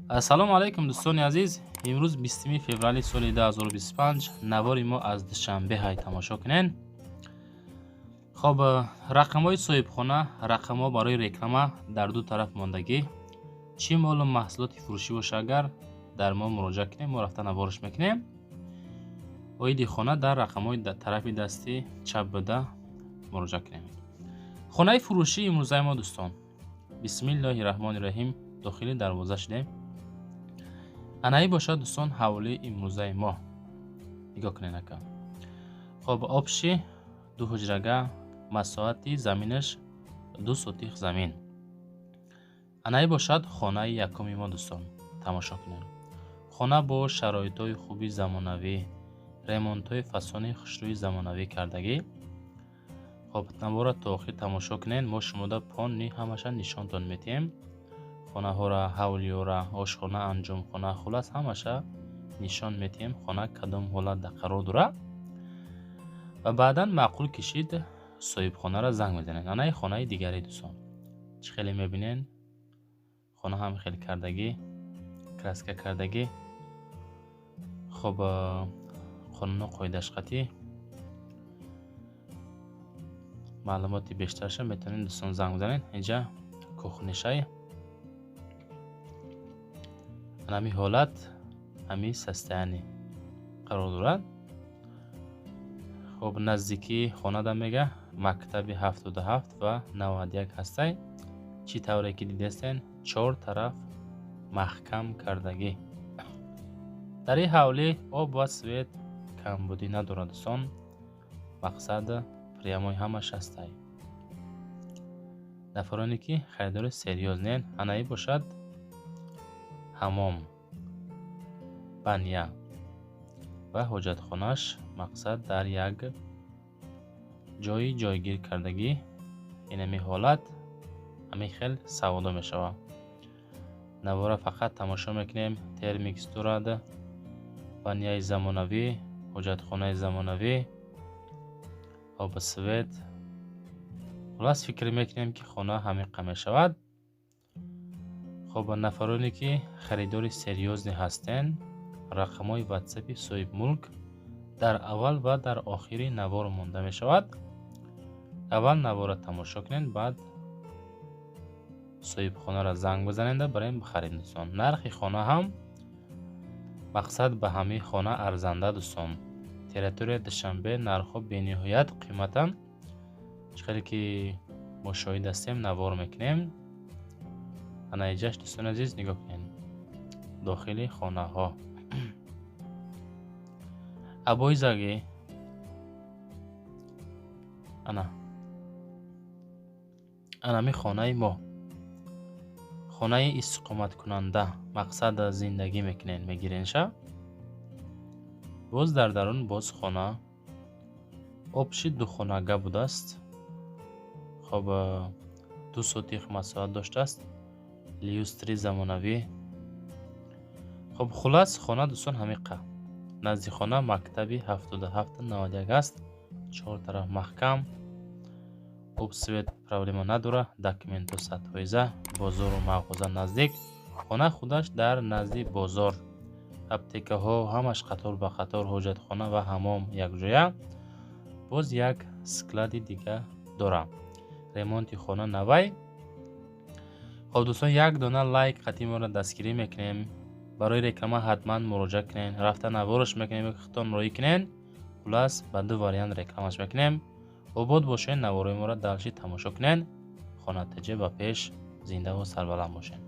Ассалому алайкум, дӯстони азиз. Имрӯз 20 феврали соли 2025, навори мо аз Душанбе ҳай, тамошо кунен. Хоб, рақамҳои соҳибхона, рақамҳо барои реклама дар ду тараф мондагӣ. Чӣ молу маҳсулоти фурӯшӣ боша, агар дар мо муроҷиат кунем, мо рафта наворш мекунем. Оиди хона дар рақамҳои тарафи дасти чап буда муроҷиат кунем. Хонаи фурӯшии имрӯзаи мо, дӯстон, бисмиллоҳи раҳмони раҳим, дохили дарвоза шудем. Анаи бошад, дӯстон, ҳавлии имрӯзаи мо, нигоҳ кунед, ака. Хоб, общий ду ҳуҷрага, масоҳати заминаш 2 сотих замин. Анаи бошад хонаи якуми мо, дӯстон, тамошо кунед. Хона бо шароитҳои хуби замонавӣ, ремонтҳои фасони хушрӯи замонавӣ кардагӣ. Хоб, навора то охир тамошо кунед, мо шумода полный ҳамаша нишонтон метиҳем: хонаҳоро, ҳавлиёра, ошхона, анҷомхона, хулас, ҳамаша нишон метиҳем, хона кадом ҳолат қарор дорад. Ва баъдан маъқул кишид, соҳибхонаро занг мезанед. Анаи хонаи дигаре, дӯстон, чӣ хеле мебинен, хона ҳам хеле кардагӣ, краска кардагӣ. Хоб, қонуну қоидаш қатъӣ. Маълумоти бештарша метавонед, дӯстон, занг бизанед. Инҷа кухнишай, ҳами ҳолат, ҳами состояние қарор дорад. Хоб, наздикии хонада мега мактаби 77 ва 91 ҳастай. Чӣ тавре ки дидестен, чор тараф маҳкам кардагӣ. Дар ин ҳавлӣ об ва свет камбудӣ надорад, дӯстон, мақсад, прямой ҳамаш ҳастай. Нафароне ки харидори серьёзный ен, анаи бошад ҳамом, баня ва ҳоҷатхонааш, мақсад, дар як ҷойи ҷойгир кардагӣ. Инами ҳолат, ҳамин хел савдо мешавад. Навора фақат тамошо мекунем. Термикс дорад, баняи замонавӣ, ҳоҷатхонаи замонавӣ, об, свет. Хулас, фикр мекунем, ки хона ҳамиқа мешавад. Хоб, нафароне ки харидори серьёзный ҳастен, рақамҳои ватсапи соҳибмулк дар аввал ва дар охири навор монда мешавад. Аввал навора тамошо кунед, баъд соҳибхонаро занг бизанеда, барои бихаред, дӯстон. Нархи хона ҳам, мақсад, ба ҳамин хона арзанда, дӯстон. Территорияи Душанбе нархҳо бениҳоят қиматанд, чӣ хеле ки мо шоҳид ҳастем, навор мекунем. Ана иҷаш, дӯстони азиз, нигоҳ кунед, дохили хонаҳо абоизагӣ. Ана анами хонаи мо, хонаи истиқоматкунанда, мақсад, зиндагӣ мекунед, мегиренша. Боз дар дарун боз хона, общий духонага будааст. Хоб, 2 сотих масоҳат доштааст, люстри замонавӣ. Хоб, хулас, хона, дӯстон, ҳамиқа. Назди хона мактаби 77, 91 аст. Чор тараф маҳкам, об, свет проблема надорад, документу 100%. Бозору мағоза наздик, хона худаш дар назди бозор, аптекаҳо ҳамаш қатор ба қатор, ҳоҷатхона ва ҳамом якҷоя. Боз як склади дига дорам. Ремонти хона навай. Хоб, дӯстон, як дона лайк қатъи моро дастгирӣ мекунем. Барои реклама ҳатман муроҷиат кунед, рафта навораш мекунем, худтон роҳӣ кунед. Хулас, ба ду вариант рекламаш мекунем. Обод бошед, наворои моро дальше тамошо кунед. Хонатаҷа ба пеш, зиндаву сарбаланд бошед.